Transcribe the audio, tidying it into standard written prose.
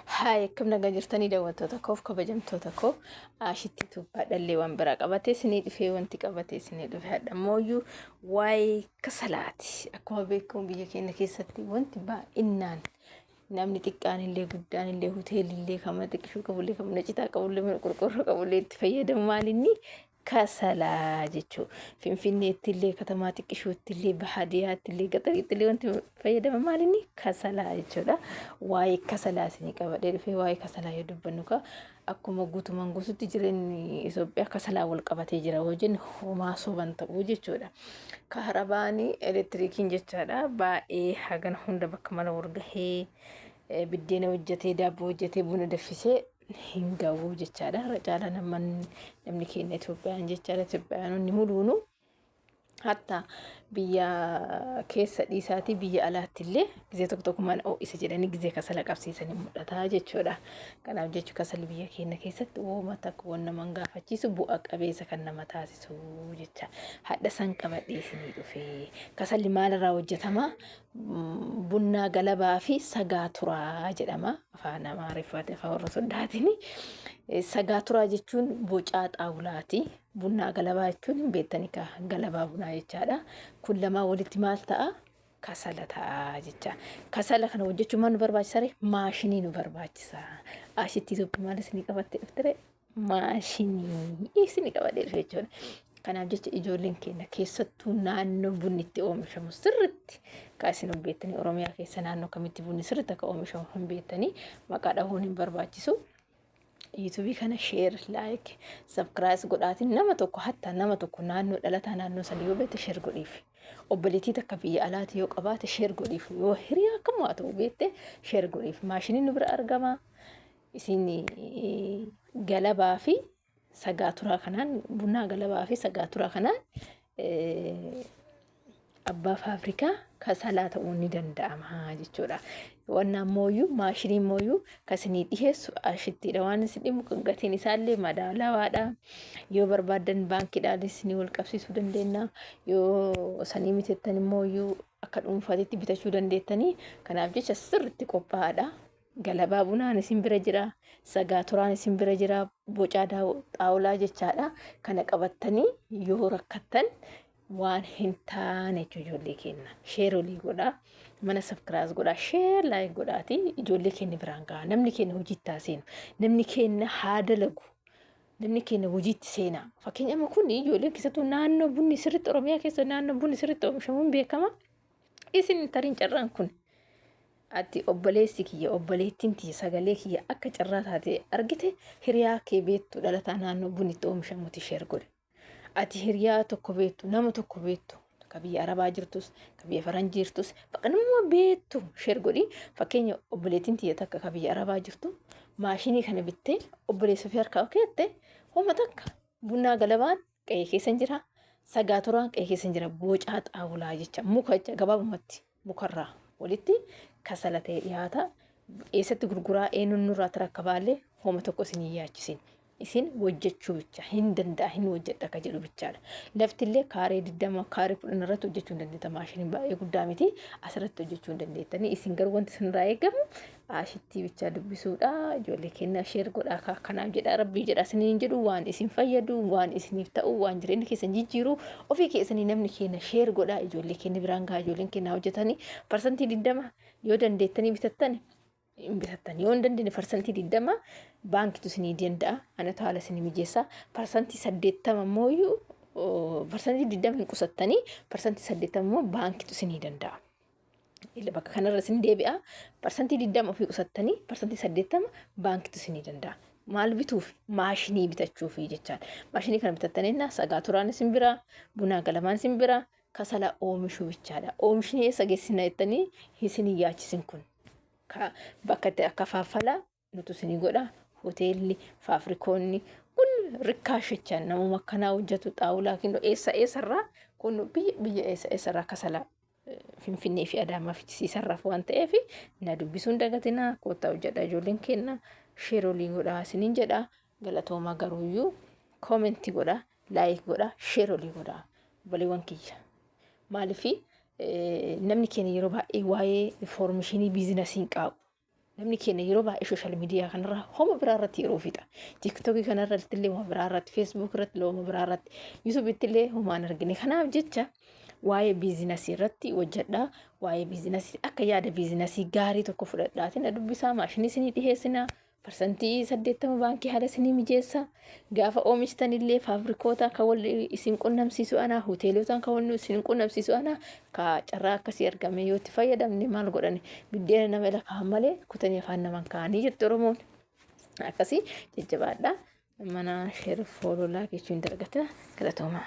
Haay, akkam nagaa jirtanii daawwattoota koof kabajamtoota koo? Ashitti tuubbaa dhallee waan biraa qabatee isinii dhufee, wanti qabatee isinii dhufe hadha mooyyuu waa'ee kasalaati. Akkuma beekamu biyya keenya keessatti wanti baay'inaan namni xiqqaan illee guddaan illee hoteelli illee kan mana xiqqishuu qabullee, kan mana citaa qabullee, mana qorqorroo qabullee itti fayyadamu maalinni? Kasalaa jechuudha. Finfinneetti illee, katamaa xiqqishuutti illee, baadiyyaatti illee, gaxariitti illee wanti fayyadaman maalinni? Kasalaa jechuudha. Waa'ee kasalaa isinii qabadhee dhufee. Waa'ee kasalaa yoo dubbannu kaa, akkuma guutumaan guututti jireenyi Itoophiyaa kasalaa wal qabatee jira yoo jenne homaa soban ta'uu jechuudha. Kaarabaanii elektiriikiin jechaadha, baay'ee hagana hunda bakka mala wal gahee biddeena hojjetee, daabboo hojjetee, buna danfisee hin gahu jechaadha. Irra caalaa namni keenya Itoophiyaan jechaadha. Itoophiyaanonni muluunu hatta biyya keessa dhiisaatii biyya alaatti illee gizee tokko tokko mana ho'isa jedhanii gizee kasala qabsiisanii mul'ata jechuudha. Kanaaf jechuun kasalli biyya keenya keessatti wooma takka waan nama hin gaafachiisu, bu'a qabeessa kan nama taasisu jecha. Hadha san qabadhee isinii dhufe. Kasalli maalirraa hojjetama? Bunnaa galabaa fi sagaa turaa jedhama. Afaan Amaariffaatiin, afaan warra soddaatiin. Sagaa turaa jechuun bocaa xaawulaati. Bunnaa galabaa jechuun hin beektani kaa, galabaa bunaa jechaadha. Kun lamaan walitti maal ta'a? Kasala ta'a jecha. Kasala kana hojjechuun maal nu barbaachisa ree? Maashinii nu barbaachisa. Ashitti Itoophiyaa maal isinii qabattee dhufte ree? Maashinii isinii qabatee dhufe jechuudha. Kanaaf jecha ijoolleen keenya keessattuu naannoo bunni itti oomishamu sirriitti kan isin hin beektanii, Oromiyaa keessa naannoo kamitti bunni sirriitti akka oomishamu hin beektanii, maqaa dhahuun hin barbaachisu. Yuutuubii kana share, like, subscribe godhaatiin nama tokko, hatta nama tokko naannoo dhalataa naannoo sana yoo beekte share godhiif. Obboleettii takka biyya alaati yoo qabaate share godhiif, yoo hiriyaa akkam haa ta'u beekte share godhiif. Maashiniin nu bira argama. Isin galabaa fi sagaa turaa kanaan, bunaa galabaa fi sagaa turaa kanaan abbaa faafrikaa kasalaa ta'uun ni danda'ama jechuudha. Wannaan mooyyuu maashiniin mooyyuu kasinii dhiheessu ashittiidha, waan isin dhibu gatiin isaallee madaalawaadha. Yoo barbaaddan baankiidhaanis ni wal qabsiisuu dandeenya. Yoo sanii mitettan immooyyuu akka dhuunfaatitti bitachuu dandeettanii. Kanaaf jecha sirriitti qophaa'aadha. Galabaa bunaan isin bira jira. Sagaa turaan isin bira jira. Bocaa xaawulaa jechaadha. Kana qabattanii yoo rakkattan waan hin taane jechuudha ijoollee keenya. Share olii godhaa. Mana subscribe godhaa. Share, like godhaati ijoollee keenya biraan gahaa. Namni keenya hojiitti haa seenu. Namni keenya haa dalagu. Namni keenya hojiitti seenaa. Fakkeenya amma kun ijoolleen keessattuu naannoo bunni sirriitti, Oromiyaa keessa naannoo bunni sirriitti oomishamuun beekama. Isin tariin carraan kun ati obboleessi kiyya, obboleettiin tiyya sagalee kiyya akka carraa taate argite, hiriyaa kee beektu dhalataa naannoo bunni itti oomishamuti share godhe. Ati hiriyaa tokko beektu, nama tokko beektu, ka biyya Arabaa jirtus, ka biyya Faranjii jirtus, bakka nama beektu share godhi. Fakkeenya obboleettiin tiyya takka ka biyya Arabaa jirtu maashinii kana bittee obboleessa ofii harkaa keette, homa takka bunnaa galabaan qe'ee keessa hin jira. Sagaa turaan qe'ee keessa hin jira. Bocaa xaawulaa jecha, muka jecha, gabaabumatti mukarraa walitti kasala ta'e dhiyaata. Eessatti gurguraa, eenyuun nurraa tarakkabaallee homa tokko isin hin yaachisin. Isin hojjechuu bicha hin danda'a, hin hojjedha akka jedhu bichaadha. Lafti illee kaaree 20, kaaree 10 irratti hojjechuu hin dandeetta. Maashiniin baay'ee guddaa miti, asirratti hojjechuu hin dandeettanii. Isin garuu wanti isinirraa eegamu Ashittii bichaa dubbisuudha. Ijoollee keenya share godhaa. Kanaaf jedha, rabbii jedha isiniin jedhu, waan isin fayyadu, waan isiniif ta'u, waan jireenya keessan jijjiiru ofii keessanii namni keenya share godhaa, ijoollee keenya biraan gahaa, ijoolleen keenya hojjetanii 20% yoo dandeettanii bitattan hin bitattan, yoo hin dandeenye 20% baankitu isinii danda'a, anatu haala isinii mijeessa. 80% immoo, 20% hin qusattanii, 80% immoo baankitu isinii danda'a. Bakka kanarra isin deebi'a. 20% ofii qusattanii 80% baankitu isinii danda'a. Maal bituuf? Maashinii bitachuufi jechaan. Maashinii kana bitattanii sagaa turaan isin bira, bunaa galamaan isin bira, kasala oomishuu bichaadha. Oomishni eessa geessina jettanii isin hin yaachisin kun. Bakka itti akka faaffalaa nutu isinii godha. Hoteelli, faafrikoonni kun rikkaashichaan namuma akkanaa hojjetu xaawulaa kinoo eessa eessarraa kun biyya biyya eessa eessarraa kasala Finfinnee fi Adaamaa fichisiisarraaf waan ta'eef na dubbisuun dagatinaa, koottaa hojjedha, ijoolleen kenna share olii godhaa isiniin jedha. Galatoomaa. Garuuyyuu comment godha, like godha, share olii godha, obboleewwan kiyya. Maaliif namni keenya yeroo baay'ee waa'ee information business hin qabu. Namni keenya yeroo baay'ee social media kanarra homa biraa irratti yeroo fixa. TikTokii kanarratti illee homa biraa irratti, Facebook irratti illee homa biraa irratti, YouTubeitti illee homaan argine. Kanaaf jecha waa'ee businessii irratti hojjedhaa. Waa'ee businessii akka yaada businessii gaarii tokko fudhadhaatiin na dubbisaa, maashinii isinii dhiheessinaa. 80% baankii haala isinii mijeessa. Gaafa oomishtan illee faabrikoota kan wal isin qunnamsiisu ana, hoteelota kan wal isin qunnamsiisu ana. Ka carraa akkasii argame yoo itti fayyadamne maal godhani, biddeena nama ila kaa'an malee kutanii afaan naman kaa'anii jirti Oromoon. Akkasii jajjabaadha. Mana share, follow, like jechuun hin dargatina. Galatoomaa.